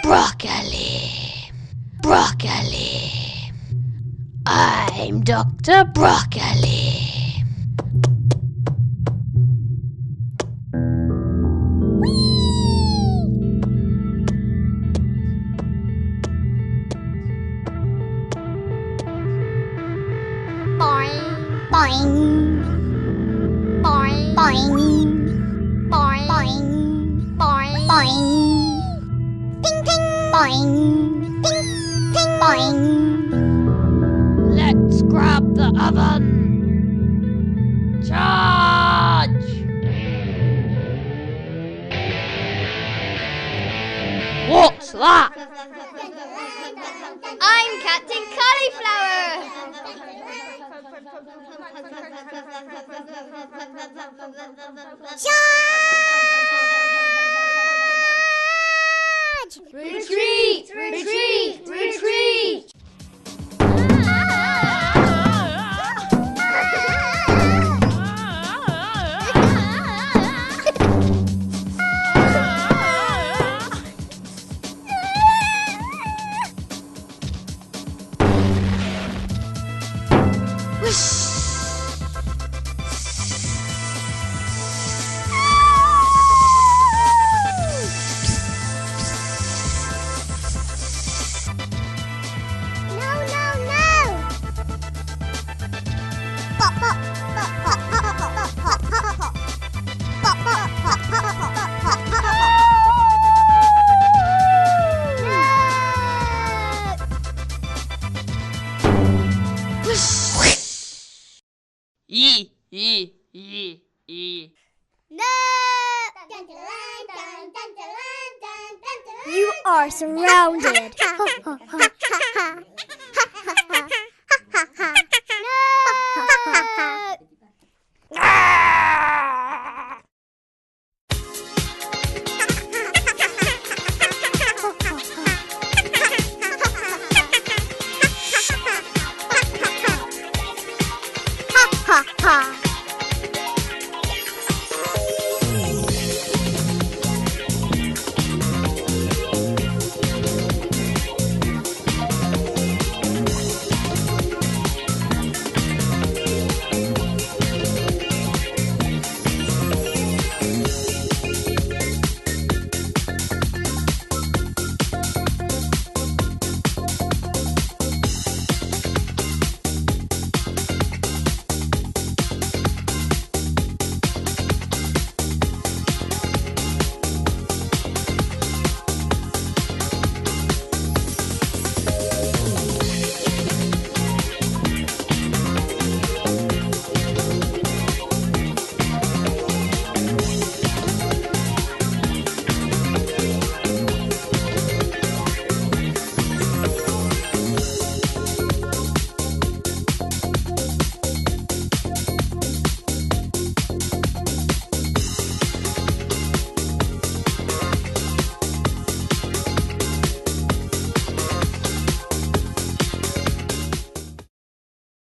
Broccoli, broccoli. I'm Dr. Broccoli. Boing, boing, boing, boing, boing, boing, boing, ping, ping, boing, ping, ping, boing. Let's grab the oven. Charge! What's that? I'm Captain Cauliflower. Charge! Retreat! Retreat! Retreat! No, no, no! Pop, pop, pop, pop, pop, pop, pop, pop, pop. Pop, pop, pop, pop, pop, pop, pop, pop. No! E, E, E, E. No! You are surrounded. Ha, ha, ha, ha, ha.